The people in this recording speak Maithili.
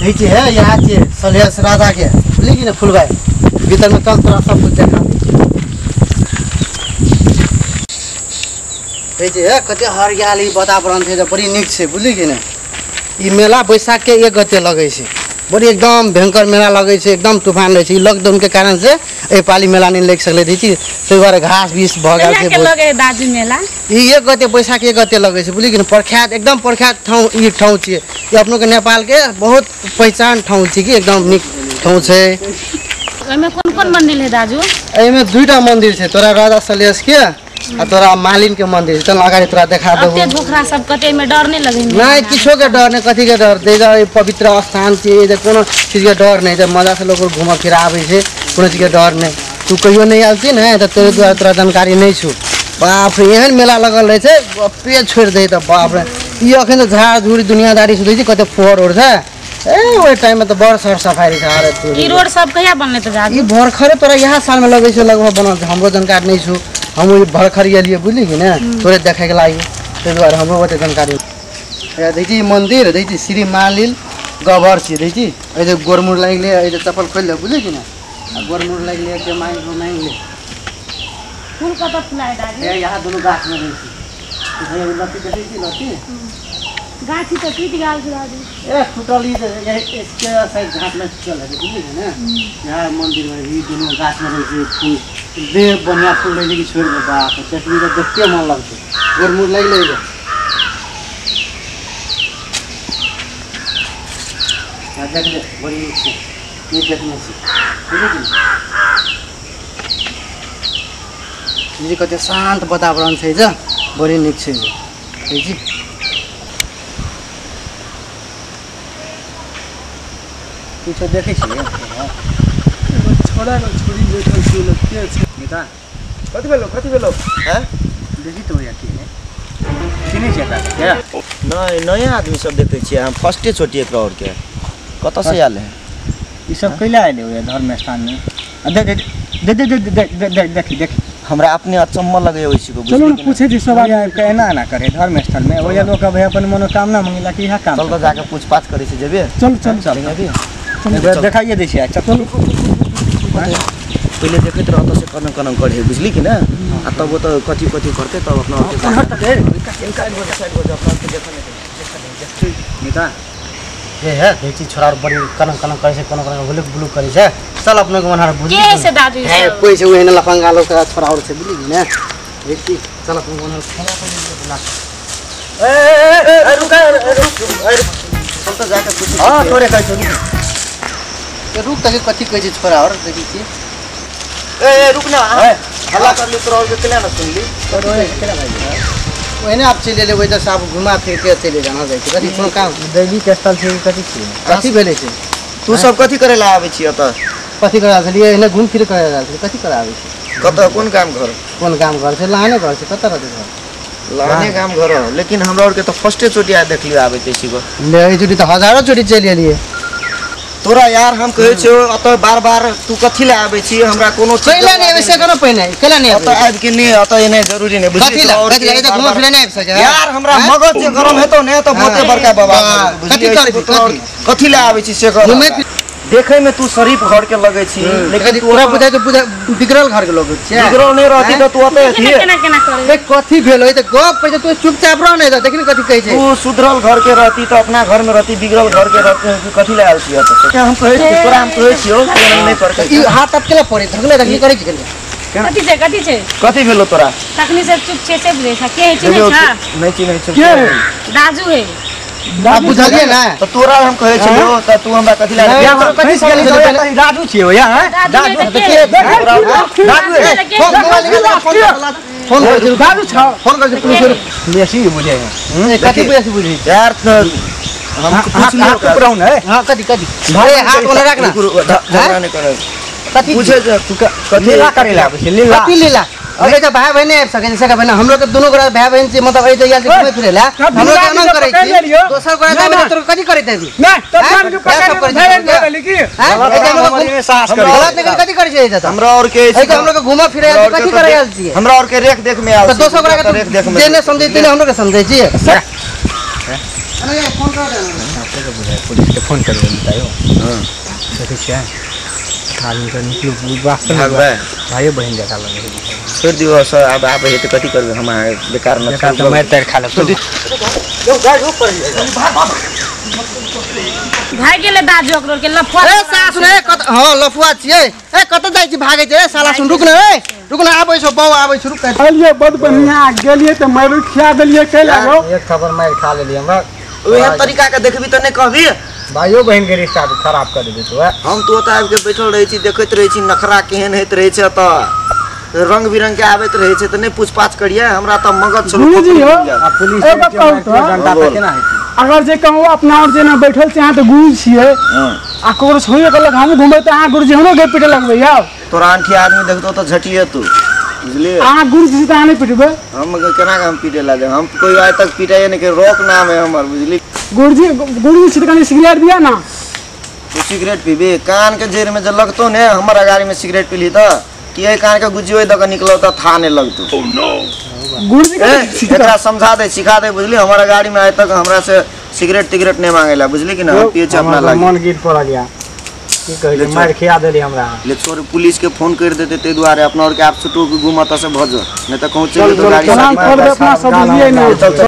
देखी है यहाँ छे सलेस राजा के बुझली कि ने फुलबाई भीतर में चल तोरा सब कुछ देखा दे है कते हरियाली वातावरण छै बड़ी नीक छै बुझली कि ने। ई मेला बैसाख के 1 गते लगै छै, बड़ी एकदम भयंकर मेला लगै छै, एकदम तूफान रहै छै। ई लॉकडाउन के कारण से एहि पाली मेला नहीं लग सकलै छी, ताहि दुआरे घास बीस भऽ गेल छै। लगे दाजू मेला ई 1 गते बैसाख 1 गते लगै छै बुझली कि ने। प्रख्यात एकदम प्रख्यात ठाउँ ई ठाउँ छियै, ई अपनो के नेपाल के बहुत पहचान ठाउँ छै कि एकदम नीक ठाउँ छै। एहिमे कोन कोन मंदिर है दाजू? एहिमे 2टा मंदिर छै, तोरा राजा सलेस के आ तोरा मालिन के मंदिर छै। चल अगाडि तोरा देखा देबो। एते झोखरा सब कते में डर नहीं लगे? नहीं किछो के डर नहीं, कथी के डर? दे जा पवित्र स्थान छै, जे कोनो चीज के डर नहीं, मजा से लोग घूम फिर आबै छै, कोनो चीज के डर नहीं। तू कहियो नहीं आयल छी ने तऽ तोरे द्वारा तोरा जानकारी नहीं छौ। बाप रे एहन मेला लगल रहै छै, पे छोड़ि दै तऽ बाप रे। ई अखन तऽ झाड़ झूड़ दुनियादारी सुधै छै, कते फोहर उर छै। ए ओहि टाइम में तऽ बड़ सर सफाई रहै छै। अरे तू ई रोड सब कहिया बनलै तऽ दाजू? ई भरखरे तोरा यहाँ साल में लगै छै लगभग बनल छै, हमरो जानकारी नहीं छौ। हम भरखर एलियै बुझली कि ने तोरे देखैके लागि, ताहि दुआरे हमरो ओते जानकारी। देखी मंदिर देखी श्री मालिल गबर छियै, देखी एहि गोरमुर लागि गेलै, एहि चप्पल खोलि ले बुझली कि ने, आ गोरमुर लागि गेलै के मांगि मांगि ले। फूल कतऽ फुलाए दाजू? ए यहाँ दुनू गाछ में रहै छै। लत्ती देखै छी? लत्ती गाछी तऽ टूटि गेल छै दाजू। ए टूटल ई इसके साइड घाट में टूटल है बुझली कि ने। यहाँ मंदिर में ई दुनू गाछ में रहै छै फूल, दे बढ़िया फूल रहै छै कि छोड़ि दे। बाप देखबी तऽ देखते मन लगतै। गोरमुर लागि गेलै। देख ले बड़ी नीक छै, ई देखने छी बुझली कि ने। कते शान्त वातावरण छै जे बड़ी नीक छै जे जी। किछो देखै छियै? छोड़ा न छोड़ी बैठल छी लोग के छै। मिता कथि भेलो कथि भेलो? हैं देखी तो भैया के है चिन्है छियै एकरा के? नहीं नया आदमी सब देखै छियै हम, फर्स्टे छोटी एकरा और के। कतऽ से आयल है ई सब? कैला आयल है धर्म स्थान में? देख देख देख देख देख देख देख हमरा अपने अचम्म लगे ओइ छी को। चलो न पूछे छी सब आगे आबि के एना एना करे धर्म स्थल में ओया लोग अब अपन मनोकामना मंगेला कि इहा काम। चल तऽ जाके पूछ पाछ करै छी जेबे। चल चल चल देखाइए दै छियै। चल पहिले देखैत रहत से कनक कनक करे बुझली कि ने, आ तब ओ तऽ कथी कथी करतै तब अपना मिता हे हे देखी छोरा बड़ी कनक कनक करै छै, कनक कनक बुलुक बुलुक करै छै। चल अपने के मनहर बुझली के से दाजू? हे कोइ छै ओहने लफंगा लोग के छोरा और छै बुझली कि ने। देखी चल अपने के मनहर खेला पर बुला। ए ए ए रुक रुक चल तऽ जाके पूछ। हां तोरे कहै छौ रुक तक कथी कहै छै छोरा और देखी छी। ए ए रुक ना, हल्ला कर ली तोरा और के केना ना सुनली? केना भाई ओहने आप चलि एलै, ओहि से आप घुमा फिर के चलि जाना जाइ छै। कथी कोनो काम दैवी के स्थल छै कथी छै? कथी भेलै छै? तू सब कथी करे ला आबै छी एतऽ? कथी करे छलियै? एहने घुम फिर करे आयल छलियै। कथी करे आबै छी? कतऽ कोन काम घर? कोन काम घर छै? लाने घर छै। कतऽ रहतै घर? लाने काम घर, लेकिन हमरा और के तऽ फर्स्टे चोटी आ देखलियो आबै छै छी। ले एहि चोटी तऽ हजारो चोटी चलि एलियै। तोरा यार हम कहै छियौ एतऽ बार बार तू कथी ले आबै छी? हमरा कोनो कैला नहि आबै से कोनो पहिने कैला नहि आबै एतऽ आबि के नहि, एतऽ एनाइ जरूरी नहि बुझली। कथी ला कथी ला घुमा फिरे नहि आबि सकै यार? हमरा मगज जे गरम हेतौ ने तऽ बहुते बड़का बाबा कथी करै छी? कथी ले आबै छी से कर। देखै में तू शरीफ घर के लगै छी, लेकिन तोरा बुझाइ तऽ बुझा बिगड़ल घर के लोग छै। बिगड़ल नहि रहती तऽ तू ओतऽ अथी केना केना करे? देख कथी भेल होय तऽ गप कहै छै, तू चुपचाप रह नहि तऽ देखिन कथी कहै छै। तू सुधरल घर के रहती तऽ अपना घर में रहती, बिगड़ल घर के रहती कथी ले आयल छी एतऽ? हम कहै छी तोरा, हम कहै छियौ नहि कर। ई हाथ आप केला पड़े धगले धगली करै छी केला? कथी छै कथी छै कथी भेलो तोरा? तखनी से चुप छै से बुझै छै के है? चिन्है छ? नहि चिन्है छै। के दाजू है? आप बुझलियै ना तऽ तोरा हम कहै छियौ तऽ तू हमरा कथी ले कथी से गेली? दाजू छियै या? दाजू दाजू फोन कर दाजू छ फोन कर पुलिस बेसी बुझै है कथी बेसी बुझै यार? हम पूछ लियो रहू ने। हां कथी कथी अरे हाथ ओला राख ना, झगड़ा नहि करे। कथी पूछे तू कथी लीला करे ला आबै छै? लीला कथी लीला? अरे जे भाई बहन आबि सकै छै सका बहन, हमरो के दुनू गोरा भाई बहन छै, मतलब एते आयल छै घुमै फिरै ला, हमरो के एना करै छी। दोसर गोरा जाय में तोर कथी करैत छी? नै त जान के पकड़ भाई बहन भेली की साहस करै गलत नहि कथी करै छै? एते हमरा और के एते हमरो के घुमा फिरै आयल कथी करै आयल छी? हमरा और के रेख देख में आयल त दोसर गोरा के रेख देख में जेने समझै तेने हमरो के समझै छी। अरे फोन कर दे ना बुझाय पुलिस के फोन करबै बतायो। हां देखै छियै आदमी के निकलू वास्तव में भागबै भाइयो बहिन जकाँ लगै छै। छोड़ दियौ सर आब आबै है तऽ कथी करबै हम अहाँ बेकार न बेकार तऽ मारि तारि खा लेब। यो गाड़ी रोक पर भाग गेलै दाजू ओकरो के लफुआ। ए साला सुन ए कत हां लफुआ छियै ए कत जाइ छी भागै छै ए साला सुन रुक न ए रुक न आबै छौ बौ आबै छौ रुक। कहलियै बड बढ़िया गेलियै तऽ मारि खिया देलियै कैला हो एक खबर मारि खा लेलियै हमरा। ओहे तरीका के देखबी तऽ नहि कहबी भाइयो बहिन के रिश्ता खराब कर देबी तू। हम तो ओतऽ आबि के बैठल रहै छी देखैत रहै छी नखरा केहन होइत रहै छै एतऽ रंग बिरंग के आबैत रहै छै तऽ नहि पूछपाछ करियै हमरा तऽ मगज छलो। गुरुजी हो आ पुलिस डंडा तऽ केना हेतै अगर जे कहूँ अपना और जेना बैठल छी अहाँ तऽ गुरु छियै आ ककरो छोड़िए कहलक हमहूँ घुमबै तऽ अहाँ गुरुजी हमरो गे पीटे लगबै यौ। तोरा अंठी आदमी देखतो तऽ झटिए तू बुझलियै। अहाँ गुरुजी तऽ अहाँ नहि पिटबै हम केना के हम पीटे ला जाब हम कोई आइ तक पीटे नहीं के रोक नाम है हमर बुझली। गुरुजी गुरुजी छी तऽ कनि सिगरेट दिअ ना। तू सिगरेट पीबे कान के जेर में जे लगतो ने हमर अगाड़ी में सिगरेट पीली तऽ कि एहि कान के गुजियो दऽ के निकलो तऽ था नहीं लगतो। गुरुजी एकरा समझा दे सिखा दे बुझली हमारा गाड़ी में आइ तक हमरा से सिगरेट तिगरेट नहीं मांगेला बुझली कि ना हम पिए अपना लागी। मन गिर पड़ल या की कहै छै मारि खिया देली हमरा। ले छोड़ पुलिस के फोन कर देते ते दुआरे अपना और के आप छुटो के घुमत से भजो नहीं त कहूं चल तो गाड़ी अपना सब बुझलियै ना। चल।